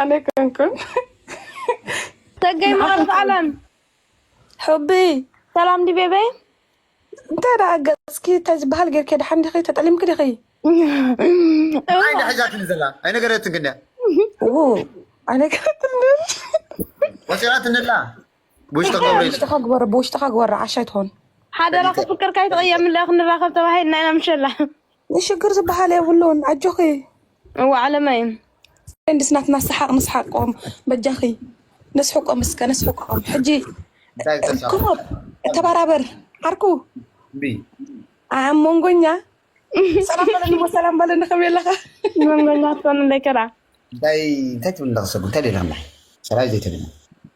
ኣነ ኮንኩን። ተገይ መቐረት ዓለም። ሕቢ። ሰላም ዲ ቤበይ? እንታይ ደኣ ገጽኪ እንታይ ዝበሃል ጌርኪ? ደሓን ዲኺ? ተጠሊምኪ ዲኺ? ኣይነ ሕዛትኒ ዘላ ኣይነገረትን ግን ው ኣይነገረትኒ። ወሲራትኒ ኣላ። ብውሽጢ ገብረ ኢለ። ብውሽጥኻ ግበሮ፣ ብውሽጥኻ ግበሮ፣ ዓሻ ኣይትኾን። ሓደራ ክፍቅር ካይትቕየምላ ክንራኸብ ተባሂልና ኢና ምሸላ። ንሽግር ዝበሃል የብሉን። ኣጆኺ። እዋ ዓለመይ። እንድስ ናትና ሰሓቕ ንስሓቆም በጃኺ። ነስሕቆም እስከ ነስሕቆም። ሕጂ እንታይ ተሳቕ? ኮሞብ ተባራበር ዓርኩ ቢ ኣብ መንጎኛ ሰላም በለኒ፣ ሰላም በለኒ ከመይ ኣለኻ? መንጎኛ ትኮን እንደይ ከራ። እንታይ እንታይ ትብል እንደኸሰብ እንታይ ደለና ሰራይ ዘይተደና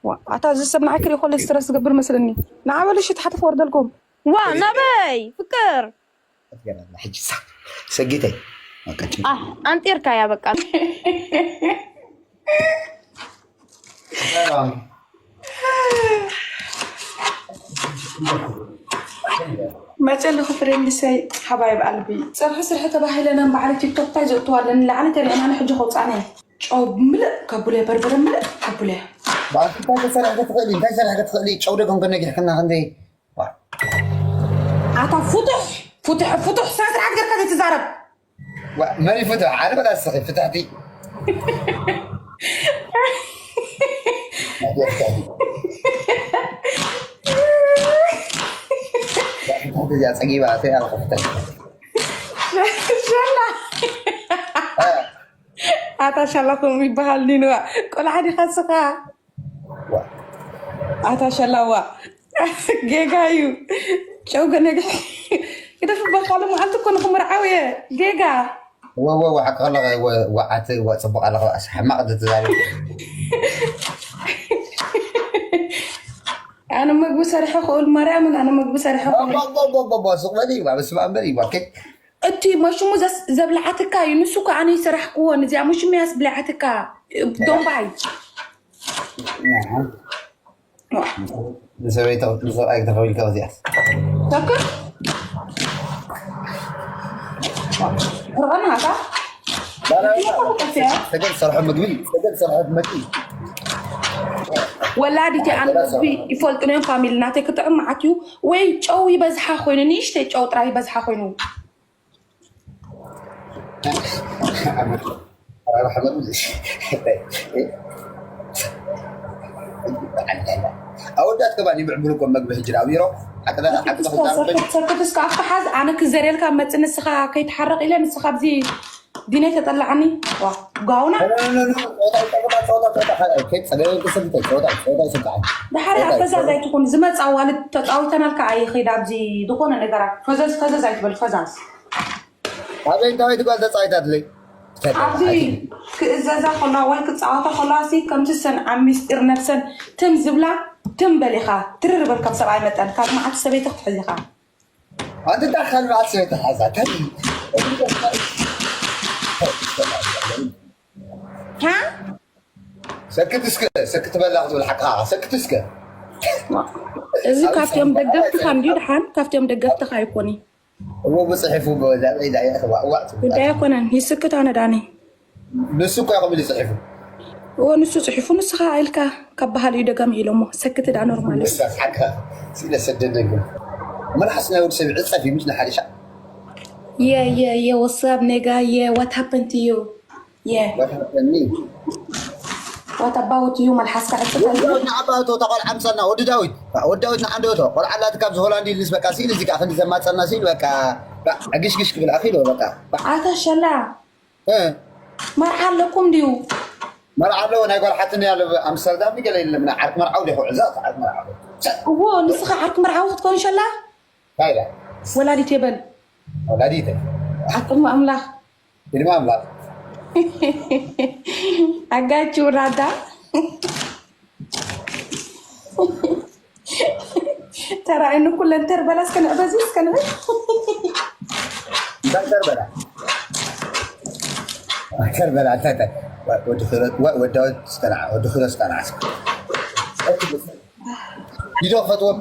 ዋ፣ ኣታ እዚ ሰብ ንዓይ ክርኢ ከሎ ስትረስ ዝገብር መስለኒ። ንዓ በሉ እሺ፣ ታሕቲ ክወርደልኩም። ዋ ናበይ ፍቅር ትገርም ሕጂ ሳ ሰጊተይ ኣቀጭ ኣህ፣ ኣንጢርካ ያ በቃ። መጨ ኣለኹ ፍሬንድሰይ ሓባይብ ኣልቢ። ፀብሒ ስርሒ ተባሂለ ነን በዓል ቲክቶክ እንታይ ዘእትዋ ኣለኒ ላዕሊ ተሪዕና ንሕጂ ከውፃእና እየ። ጨው ምልእ ከብለ በርበረ ምልእ ከብለ። ባእቲ እንታይ ተሰርሐ ክትኽእሊ እንታይ ሰርሐ ክትኽእሊ ጨው ደገም ከነጊሕክና ክንደይ ኣታ ፉቱሕ ፉቱሕ ፉቱሕ ስነ ስርዓት ገርካ ዘይትዛረብ። መን ይፍትሕ ሓደ በላ ስኺ ፍትሕቲ እዚኣ ፀጊባ ተይ ኣልካ ፍትሕ ሸላ ኣታ ሸላ ከምኡ ይበሃል ኒንዋ ቆልዓ ዲኻ ስኻ ኣታ ሸላዋ ጌጋ እዩ። ጨው ገነግ ግደፍ በል ካልእ መዓልቲ እኮ ንክምርዓው እየ ጌጋ። ወወወ ሓቂ ከለኸ ወዓት ወፅቡቅ ኣለኸ ሕማቅ ትዛሪ ኣነ መግቢ ሰርሐ ክእል ማርያምን ኣነ መግቢ ሰርሐ ክእል ቦቦቦቦቦ ሱቅ በሊ ዋ በስመ ኣብ በሊ ዋ ከ እቲ መሽሙ ዘስ- ዘብልዓትካ እዩ። ንሱ እኮ ኣነ ይሰራሕክዎ ንዚኣ መሽሙ ያስብልዓትካ ዶምባይ ንሰበይታ ንሰብኣይ ተኸቢልካ እዚኣስ ተክር ርቐናታ ሰገድ ሰርሖ ምግቢ ሰገድ ሰርሖ መግቢ ወላዲቲ ኣነ መግቢ ይፈልጡን እዮም። ፋሚሊ ናተይ ክጥዕም መዓት እዩ። ወይ ጨው ይበዝሓ ኮይኑ ንእሽተይ ጨው ጥራይ ይበዝሓ ኮይኑ ኣወዳት ከባን ይምዕብሉ እኮ መግቢ ሕጂ ኣብሮ ሰክት እስከ ኣብቲ ሓዝ ኣነ ክዘርየልካ መፅ ንስኻ ከይትሓረቕ ኢለ ንስኻ ኣብዚ ዲነይ ተጠላዓኒ ዋ ጋውና ጸወታ ይሰብካ ድሓር ኣብ ፈዛዝ ኣይትኹን ዝመፅ ኣዋልድ ተፃዊተናልካ ኣይኸይድ ኣብዚ ዝኾነ ነገራት ፈዘዝ ፈዘዝ ኣይትበል ፈዛዝ ኣበይ እንታይ ትጓል ተጻዊታትለይ ኣብዚ ክእዘዛ ከለዋ ወይ ክፃወታ ከለዋ ሲ ከምቲ ሰን ኣብ ሚስጢር ነብሰን ትም ዝብላ ትም በሊኻ ትርር በል ካብ ሰብኣይ መጠን ካብ መዓት ሰበይቲ ክትሕዝ ኢኻ ኣንተ እንታይ ካልባት ሰበይቲ ሓዛ እንታይ ሃ ሰክት እስከ ሰክት በላ ክትብል ሓቃ ሰክት እስከ እዚ ካብቶም ደገፍትኻ እንድዩ ድሓን ካብቶም ደገፍትኻ ኣይኮኒ እዎ ብፅሒፉ ብወዳቀይ ዳያ ተባእዋዕ ጉዳይ ኣይኮነን ይስክት ኣነ ዳኒ ንሱ እኮ ይኸም ኢሉ ፅሒፉ እዎ ንሱ ፅሒፉ ንስኻ ኢልካ ካብ ባህል እዩ ደገም ኢሎሞ ሰክት ዳ ኖርማል እዩ ሓካ ስኢለ ሰደደ ግን መልሓስ ናይ ወዲ ሰብ ዕፀፍ እዩ ምሽ ንሓደሻ Yeah, yeah, yeah. What's up, nigga? Yeah, what happened to you? Yeah. What happened me? What about you? መልሓስካ ዕፅፍ ኣለ? ንዓባቶ ተቆልዓ ምሰልና ወዲ ዳዊት ወዲ ዳዊት ንዓንደቶ ቆልዓ ኣላት ካብዚ ሆላንድ ኢልስ በቃ ስኢል እዚ ከዓ ክንዲ ዘማፀና ስኢል በቃ ዕግሽግሽ ክብል ኣኺሎ በቃ ኣታ ሸላ እ፣ መርዓ ኣለኩም ድዩ? መርዓ ኣለዎ ናይ ጓል ሓትኒ ኣሎ ኣምስተርዳም ገለ የለም ናይ ዓርክ መርዓው ዲኹ ዕዛ ዓርክ መርዓው እዎ ንስኻ ዓርክ መርዓዊ ክትኮን ሸላ ካይላ ወላዲት የበል ወላዲተ ዓቅሚ ኣምላኽ ግድማ ኣምላኽ ኣጋች ውራዳ ተራእኒ ኩለን ተርበላ እስከ ንዕበዚ እስከ ንብል እንታይ ተርበላ ተርበላ እንታይ እንታይ ወዲ ክረት ወዳወት ስከና ወዲ ክረት ስከና ይዶ ፈትዎም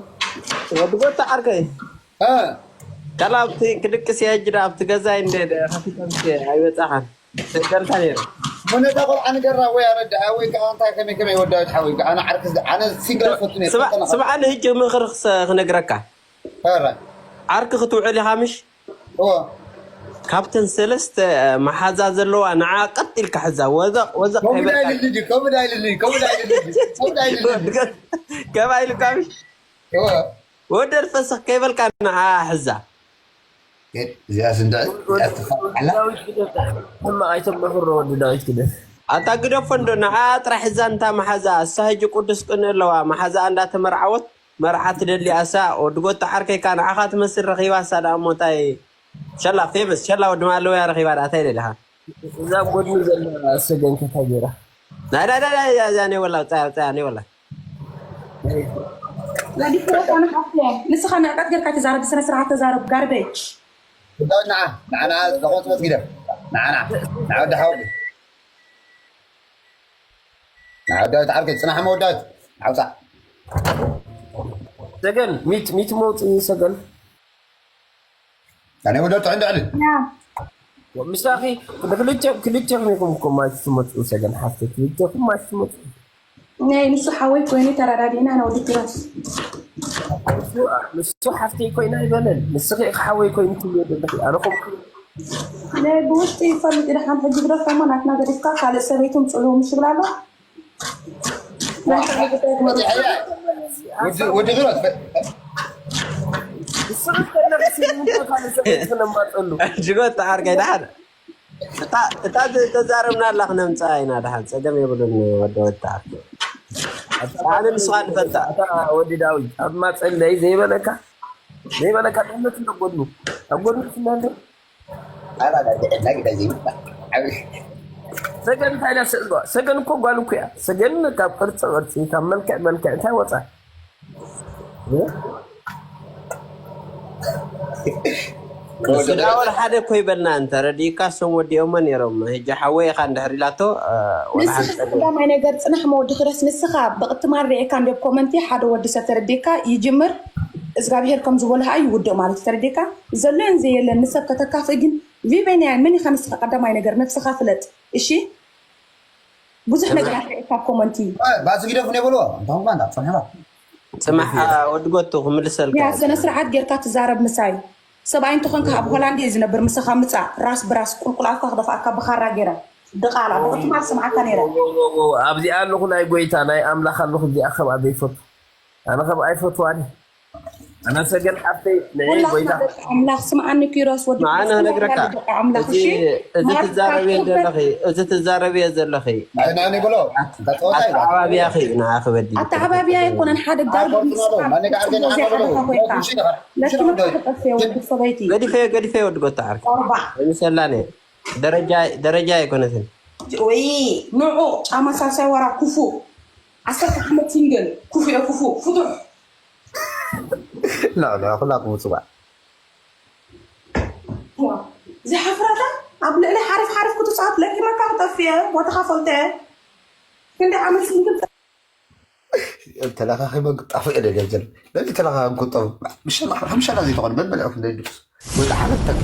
ወዲ ጎታ ዓርከይ እ ካላ ኣብቲ ክድቅስ እየ ሕጂ ዳ ኣብቲ ገዛይ እንደ ከፊቶም ኣይበፃኻን ሰገርካ ነይሩ መነታ ቆልዓ ንገራ ወይ ኣረድኣ ወይ ከዓ እንታይ ከመይ ከመይ ወዳዊት ሓወይ ከዓ ኣነ ዓርኪ ኣነ ሲንግል ፈቱን እየ ስማዕኒ ህጂ ምኽሪ ክነግረካ። ዓርኪ ክትውዕል ኢኻ ምሽ? ካብተን ሰለስተ መሓዛ ዘለዋ ንዓ ቀጥ ኢልካ ሕዛ ወዘቕ ወዘቕ ከይበልካ ከባ ኢልካ ምሽ? ወደድ ፈሰኽ ከይበልካ ንዓ ሕዛ። እዚኣ ስንድዕ ሕማቕ ኣይተመኽሮ ወዲ ዳዊት ግደፍ። ኣታ ግደፎ እንዶ ንዓ ጥራሕ ሕዛ እንታ መሓዛ እሳ ህጂ ቅዱስ ቅንኢ ኣለዋ መሓዛ እንዳተመርዓወት መርዓ ትደሊ ኣሳ ወዲ ጎታ ዓርከይካ ንዓኻ ትመስል ረኺባ ኣሳ ደኣ እሞ እንታይ ሸላ ፌመስ ሸላ ወዲ ማለውያ ረኺባ ደኣ እንታይ ደሊኻ እዛ ኣብ ጎድኑ ዘላ ሰገን ከታ ገይራ ናይ ናይ ናይ ናይ እዛ ናይ ወላ ውፃያ ውፃያ ናይ ወላ ንስኻ ንዕቀት ጌርካ ተዛረብ ብስነ ስርዓት ተዛረብ ጋርቤጅ ንዓ ንዓ ንዓ ዘቆጥበት ግደፍ ንዓ ንዓ ንዓ ወዲ ሓወዲ ንዓ ወዲ ዓርከይ ፅናሕ መወዳት ዓውፃእ ሰገን ሚት ሚት መውፅኢ ሰገን ኣነ ወደ ጥዕንዳ ዕልን ምሳኺ ክልቴ ክልቴኹም ኢኹም እኮ ማች ትመፅኡ ሰገን ሓፍተ ክልቴኹም ማች ትመፅኡ ናይ ንሱ ሓወይ ኮይኑ ተረዳዲእና ንወዲ ኪሮስ ንሱ ሓፍተይ ኮይና ይበለል ንስኺ ኢኺ ሓወይ ኮይኑ ትብልዮ ዘለኺ ኣነ ኮም ናይ ብውሽጢ ይፈልጥ ኢለ ሓንቲ ሕጂ ግደፎሞ ናትና ገዲፍካ ካልእ ሰበይቱ ምፅኡ ምሽ ይብላ ኣሎ ወዲ ግሮት ጅጎት ተዓርከይ ደሓን እታ ተዛረብና ኣላ ክነምፅኣ ኢና ደሓን ፀገም የብሉን ወዲ ወታ ኣነ ንስኻ ንፈልጣ ወዲ ዳዊት ኣብ ማፀለይ ዘይበለካ ዘይበለካ ድሕነት እንደ ጎድኑ ኣብ ጎድኑ ስናንተ ሰገን እንታይ ኢላ ስእዝዋ ሰገን እኮ ጓል እኮ እያ ሰገን ካብ ቅርፂ ቅርፂ ካብ መልክዕ መልክዕ እንታይ ወፃ ንሱ ዳ ወላ ሓደ እኮ ይበልና እንተ ረዲእካ እሶም ወዲኦሞ ነይሮም ህጂ ሓወይ ኢኻ እንድሕር ኢላቶ ወላ ንስኻ ሓንፀ ቀዳማይ ነገር ፅናሕ መወዲ ክረስ ንስኻ ብቕትማል ርኤካ እንደ ኮመንቲ ሓደ ወዲ ሰብ ተረዲእካ ይጅምር እግዚኣብሄር ከም ዝበልሃ ይውድእ ማለት እዩ ተረዲእካ ዘሎን ዘየለን ንሰብ ከተካፍእ ግን ቪቬንያ መን ኢኻ ንስኻ ቀዳማይ ነገር ነብስኻ ፍለጥ እሺ ብዙሕ ነገራት ርኤካ ኮመንቲ ባዚ ግደፉ ነይበልዎ እንተኹም ባንዳ ፅንሕባ ፅማሕ ወዲ ጎቱ ክምልሰልካ ያ ስነ ስርዓት ጌርካ ትዛረብ ምሳይ ሰብኣይ እንተኾንካ ኣብ ሆላንድ እየ ዝነብር ምሳኻ ምፃእ ራስ ብራስ ቁልቁላትካ ክደፍኣካ ብኻራ ጌረ ድቓላ ብቕትማል ስምዓካ ነይረ ኣብዚኣ ኣለኹ ናይ ጎይታ ናይ ኣምላኽ ኣለኹ እዚኣ ከም ኣበይ ፈቱ ኣነ ከም ኣይፈትዋን ኣነ ሰገን ሓፍተይ ንዒ ጎይታ ኣምላኽ ስምዓኒ ኪሮስ ወዲ መዓነ ክነግረካ ኣምላኽ እሺ እዚ ትዛረብዮ ዘለኺ እዚ ትዛረብዮ ዘለኺ ኣተዓባብያኺ እዩ ንዓኺ በዲ ኣተዓባብያ ኣይኮነን ሓደ ጋር ገዲፈ ገዲፈ ወዲ ጎታ ዓርኪ ምሰላኒ ደረጃ ኣይኮነትን ወይ ንዑ ጫማ ሳልሳይ ወራ ኩፉ ዓሰርተ ዓመት ሲንግል ኩፉ እየ ኩፉ ፍቱሕ لا لا ኩላኩም ምፅዋዕ ዘይሓፍራታ ኣብ ልዕሊ ሓሪፍ ሓሪፍ ክትፃወት ለኪመካ ክጠፍየ ቦታኻ ፈልጠ ክንደይ ዓመት ሲንግል ተለኻኺበ ክጣፍእ እየ ደገዘል በዚ ተለኻኺብ ክጠፉ ምሸላ ሓምሸላ ዘይተኾነ በልበልዑ ክንደይ ድርስ ወይ ከዓ ሓለፍተን